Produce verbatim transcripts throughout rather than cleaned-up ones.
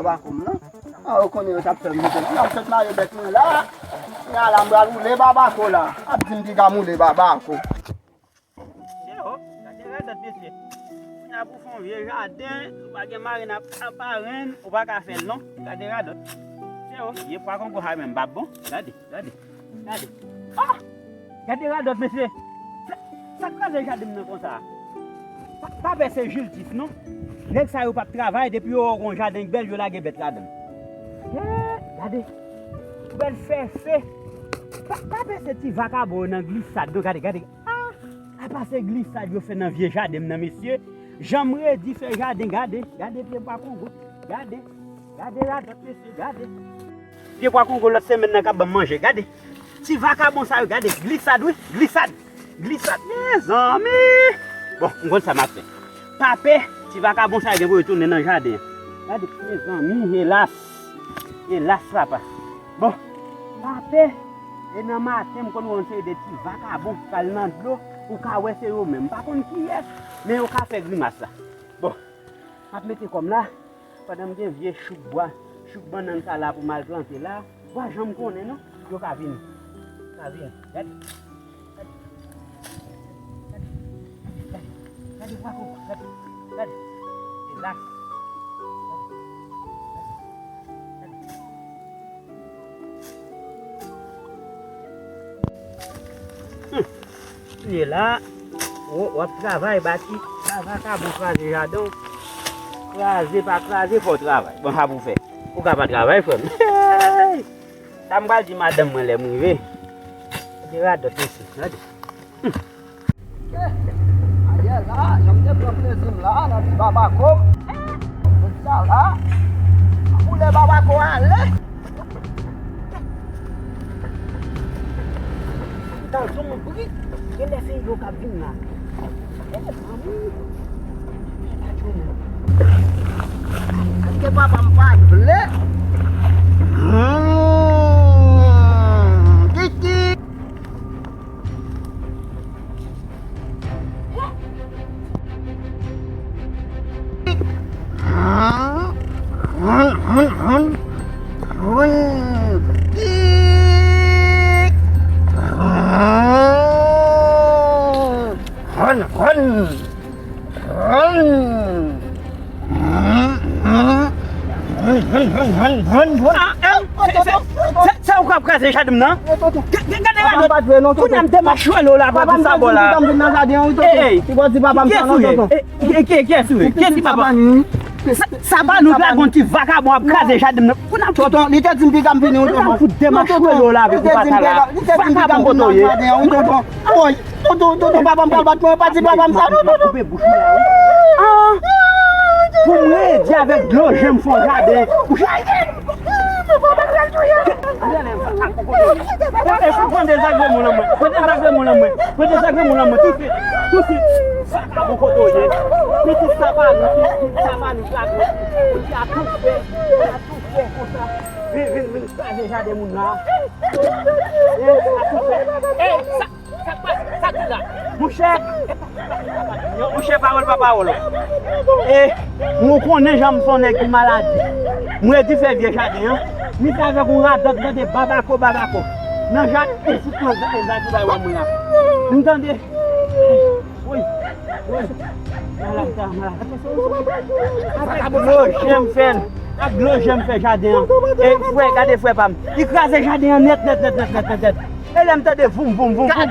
Babako m nan. A, ou konnen yo t ap fè m moute. M ap fèt mare bèt mwen la. Kounya la, m pral woule Babako la. Ap di m piga m woule Babako. Chero, gade radòt, mesye. Kounya pou fè yon vye jaden, si w pa gen marenn ak, ak parenn, ou pa ka fè l non. Gade radòt. Chero, vye pwa kongo sa menm, p ap bon. Gade, gade, gade. Ah! Gade radòt, mesye. Sa, sa k kraze jaden m nan konsa? Pa, pa pè se Jiltis non. Nèg sa yo p ap travay, depi yo wè w gon jaden k bèl, yo lage bèt ladan l. Hey, gade. Bèl fè fè. Pa, pa pè se ti vakabon yo nan glisad non, gade, gade. Ah! Apa se glisad yo fè nan vye jaden m nan, mesye. Jan m redi fè jaden, gade, gade pye pwa kongo. Gade, gade radòt, mesye, gade. Pye pwa kongo lòt semèn nan k ap ban m manje, gade. Ti vakabon sa yo, gade, glisad, wi, glisad, glisad, mezanmi. Bon, m konn sa m ap fè. Pa pè, ti vakabon sa yo gen pou yo tounen nan jaden an. Gade, mezanmi, elas, elas, papa. Bon, pa pè, e nan maten, m konn wè yon seri de ti vakabon k al nan dlo, ou ka wè se yo menm. M pa konn kiyès, men yo ka fè grimas la. Bon, m ap mete kò m la. Pandan m gen vye chouk bwa, chouk bannann sa la pou m al plante la, pa janm konnen non, yo ka vini. Ka vini. Gade. Gade. Gade. Gade, gade, gade, gade. Elas. Hum. Li la, w, w ap travay, bati, sa vakabon kraze jaden w. Kraze, pa kraze, fò w travay. Bon, sa pou w fè. Ou ka pa travay, frè m. Hey! Sa m pral di madanm mwen lè m rive. Gade radòt mesye, gade. Ayè la, jan m te pran plezi m la, nan ti babako. Jodi a la, koulè babako ale. Tan zonbri, gen lè se yo k ap vin la. E mezanmi. Èske papa m pa t vle? Hmm, kiki. Ah, eh, se, se, se, se, se ou k ap kraze jaden m nan? Gade radòt. Kounye a m te mache wè l la, papa m sa bò la. Ey, ey. Kiyès ou ye? Kiyès ou ye? Kiyès ki papa? Sa, sa pa nou la, gon ti vakabon ap kraze jaden m nan. Tonton, li te di m piga m vini, tonton. Kounye a m fout demache wè l la avèk ou pata la. Vakabon kote w ye? Tonton, tonton, papa m pral bat mwen, pa di papa m sa, non, non, non. Koupe bouch ou la, wi. Ah! Pou m redi avèk dlo je m fè yon jaden. E pou pran dezagreman nan mwen. Pran dezagreman nan mwen. Pran dezagreman nan mwen. Tout suit. Tout suit. Sa ka bon kote w ye. Pitit sa pa nou, pitit sa pa nou, sa nou. Ou di a tou fè. A tou fè konsa. Vin, vin, vin kraze jaden moun la. E, a tou fè. E, sa. Sa k pa, sa k la? Monchè, monchè, pawòl pa pawòl. E, ou konnen jan m se yon nèg ki maladi. M redi fè vye jaden an. Misye avèk yon radòt tande babako, babako. Nan jaden, e fout mwen, e zakou bay wè mwen la. M tande. Woy, woy. Malad sa, malad. Ak dlo je m fè l. Ak dlo je m fè jaden an. E frè, gade frè pa m. Li kraze jaden an nèt, nèt, nèt. E lè m tande voum, voum, voum, voum,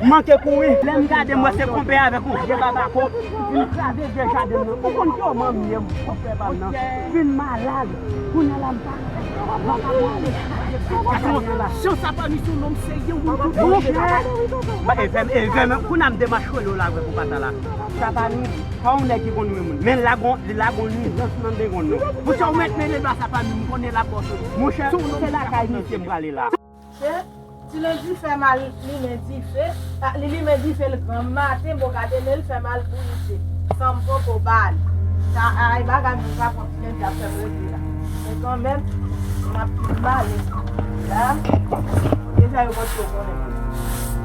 m manke kouri. Lè m gade, m wè se konpè avèk yon vye babako. Vin kraze vye jaden m nan. Ou konn kòman m ye, m konpè pa m nan. Vin malad. Kounye a la, m pa. Jan sa pa misyon nonm serye, ou tout. Monchè. Ba, e fè m, e fè m, kounye a m demache l la vre pou pata la. Sa pa nou, pa yon nèg ki konn wè moun. Men la gon, la gon nwizans nan de gon nou. Monchè, ou mèt mele ba sa pa nou, m konnen l ap bò sou. Monchè, se lakay misye m prale la. Ti lendi fè m al limen dife, a, li limen dife l granm maten, bò gade men l fè m al bouyi se san m poko ba li. Sa, ay, bagay moun pa konn ti lendi ap fè m rete la. Men kanmenm, m ap fin bale. La, deja yo pòt yo konnen.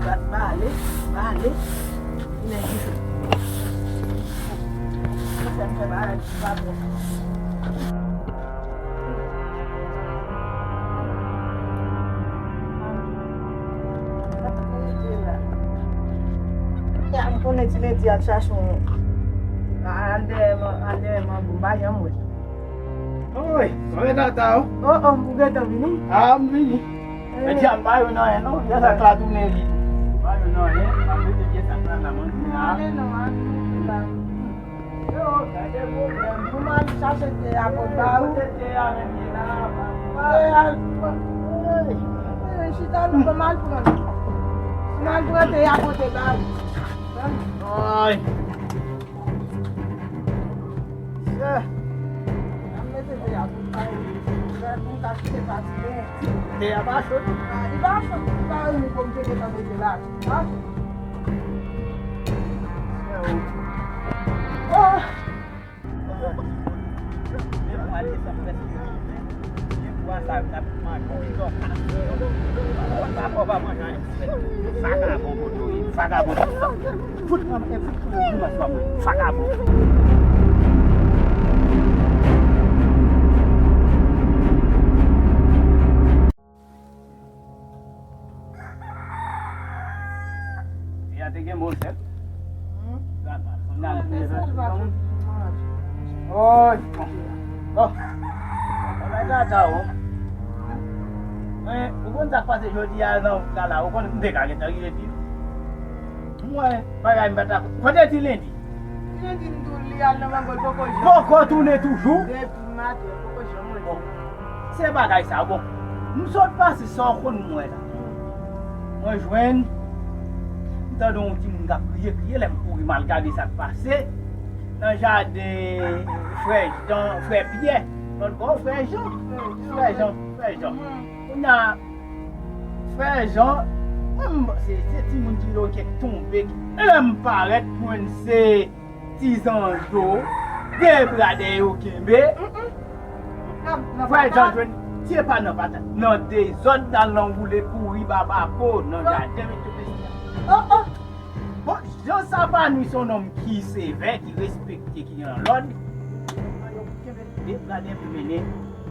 M ap bale, bale, limen dife. Li fè m fè bagay ki pa bon. Lendi, lendi, al chache yon. Al dèyè man, al dèyè mango, m pa janm wè. Oy, kòman tata w? O, o, ou gentan vini? A, m vini. Eh. Men jan m pa jwenn anyen non, pyès sak la tounen vit. M pa jwenn anyen, m ap mete pyès sak la nan manje la. Ale non, ale non, ale non. Yo, gade pwoblèm. Pou m al chache te a pou ba ou. Kote te a menm ye la, papa? Te a, eh, chita nou, pou m al pran. Pou m al pran te a pote ba ou. Ay. Sè. An mete te a pou ba ou. Sè, pou m ka kite pati. Te a pa cho. Ah, li pa cho. Li pa renmen pou m te gentan mete la. Ah. Oh! Vagabon poto, vagabon poto. Fout mwen, fout mwen, fout mwen, vagabon. Te a te gen bon sèl. Hmm? Gad, gad, gad. Oy, bon. Bon. Bagay tata, o. Men, ou konn sa k pase jodi a nan wout la la, ou konn m te ka gentan rive pi. Mwen, bagay m pa ta. Kote ti lendi? Ti lendi m tou li al nan mango l poko janm. Poko tounen toujou? Depi maten, poko janm wè. Bon. Se bagay sa, bon. M sot pase sa w konn m wè la. Mwen jwenn, m tande yon timoun k ap kriye, kriye, lè m kouri m al gade sa k pase. Nan jaden frè Jan, frè Pyè, lòt bò, frè Jan, frè Jan, frè Jan. Kounye a, frè Jan, mwen, m, se, se timoun ki lo kèk tonbe, lè m parèt, mwen se ti zanjo, de bra dèyè yo kenbe. Frè Jan jwenn ti epa nan patat, nan dezòd, nan lanwoule kouri baba po, nan jaden, mete pesi a. Bon, Jan Savanwi se yon nonm ki sevè, ki respekte, ki gen lòd. Depi gade pou mennen.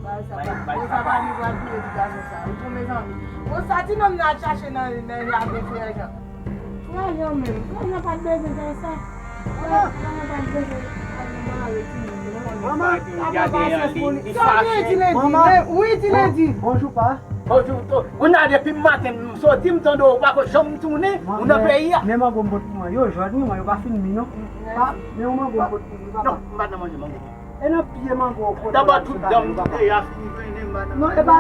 Bay, bay, bay, sa pa li pral touye ti gason sa. Ou konn mezanmi. Bon, sa ti nonm nan al chache nan, nan jaden frè Jan. Frè Jan menm. Frè Jan pa t bezwen fè sa. Frè Jan pa t bezwen al nan mare ti moun. Manman, sa pa pasyans pou li. Sa w gen ti lendi? Wi, ti lendi. Bonjou, pa. Bonjou, to. Ou nan depi maten, m soti, m tande w pa ko janm tounen, ou nan peyi a. Men mango m pot pou mwen yo, jodi, mwen yo pa fin mi non. Pa, men yon mango m pot pou mwen, papa. Non, m pa nan manje mango. E nan pye mango w kote w al sot avè l, papa. Non, e pa,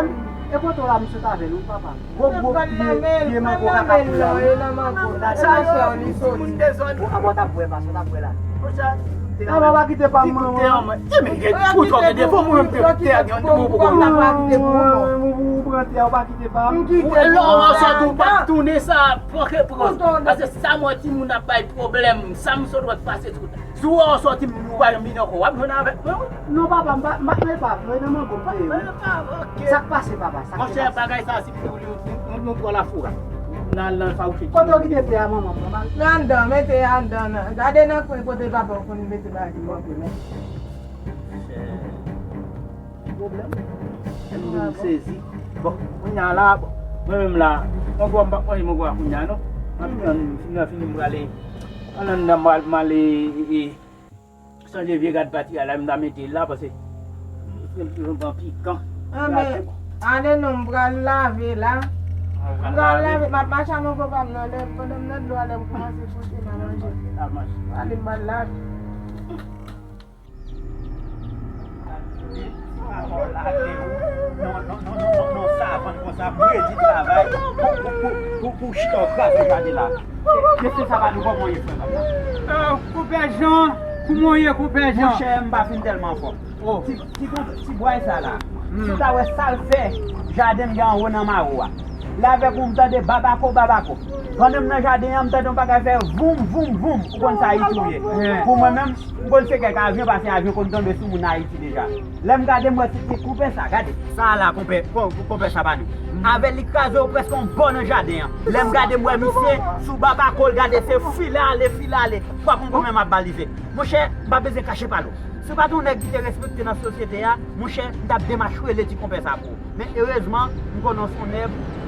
e kote w la m sot avè l, wi, papa. Gwo, gwo pye, pye mango kaka pou la, wi. Sa yo, moun dezòd. Ou pa t ap wè, pase w t ap wè la. Papa, pa kite pa m, manman. Ou pran tè a, ou pa kite pa m. Lè w sot ou pa tounen sa, pran ke pran. Pase sa mwen timoun ap bay pwoblèm, sa m sot wè k pase tout. Si w wè w sòti m, ou pa janm vini ankò, w ap jwenn avèk mwen, wi. Non, papa, m pa, m pa, men pa vre, nan mango m te ye, wi. Sa k pase, papa? Sa k te pase? Monchè, bagay sa, si m te ou li, nou, nou, nou pran lafoura. N al nan fawouche. Kote w kite te a, manman m, manman? Nan anndan, mete anndan, nan. Gade nan kwen kote papa w konn mete bagay yo. Ok, mèsi. Pwoblèm. M sezi. Bon, kounye a la, bon, mwen menm la, mango a m p ap manje mango a kounye a, non. M ap tann, fini an fini, m prale. An anndan, m al, m ale, e, e, chanje vye rad pati a la, m ta mete l la, paske m toujou pran pikan. Anben, ale non, m pral lave la. M pral lave, m ap mache a mango pa m nan, lè, pandan m nan dlo a, lè m kòmanse fwote, m a manje. Ale, m pral lave. Non, non, non, non, non, non, savann konsa, redi travay, pou, pou, pou, pou, pou chita w kraze gade la. Mesye sa pa nou kòman ye frè papa. Konpè Jan, kòman w ye, konpè Jan? Monchè, m pa fin tèlman anfòm. Ti, ti, ti bway sa la. Si w ta wè sa l fè, jaden m gen anwo nan mawo a. Lè avèk ou, m tande babako, babako. Pandan m nan jaden an, m tande yon bagay fè voum, voum, voum. Ou konn sa Ayiti ou ye. Pou mwen menm, m konn se kèk avyon, paske avyon konn tonbe sou moun Ayiti deja. Lè m gade, m wè se, se konpè sa, gade. Sa la, konpè, kon-, konpè sa pa nou. Avè li kraze yo prèske yon bò nan jaden an. Lè m gade, m wè misye sou babako l, gade se file ale, file ale. Kwa konpè mwen m ap balize. Monchè, m pa bezwen kache pale w. Si w pa t yon nèg ki te respekte nan sosyete a, monchè, m t ap demach rele ti konpè sa pou ou. Men erezman, m konnen w se yon nèg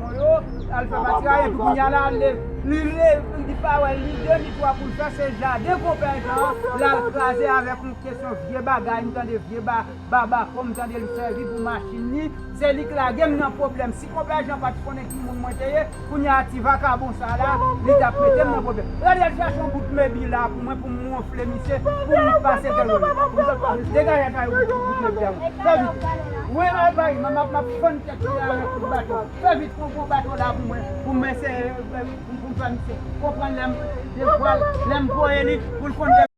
pon yo, al fè pati a, epi kounye a la, li, li, li, li pa wè ni de ni twa pou l fè, se jaden konpè Jan an, l al kraze avèk yon kesyon vye bagay, m tande vye ba, baba kò, m tande l sèvi pou machin li, se li k lage m nan pwoblèm. Si konpè Jan pa t konnen ki moun mwen te ye, kounye a ti vakabon sa la, li t ap mete m nan pwoblèm. Gade, al chache yon bout mebi la pou mwen, pou m wonfle misye, pou m pase kè lwen. Degaje atay yon bout mebi la. Fè vit. Wi, al bay, m ap, m ap fann tèt li avèk kout baton. Fè vit, pran gwo baton la pou mwen, pou mwen se, pou, pou m fè misye konprann lè m devwal, lè m voye li, pou l konn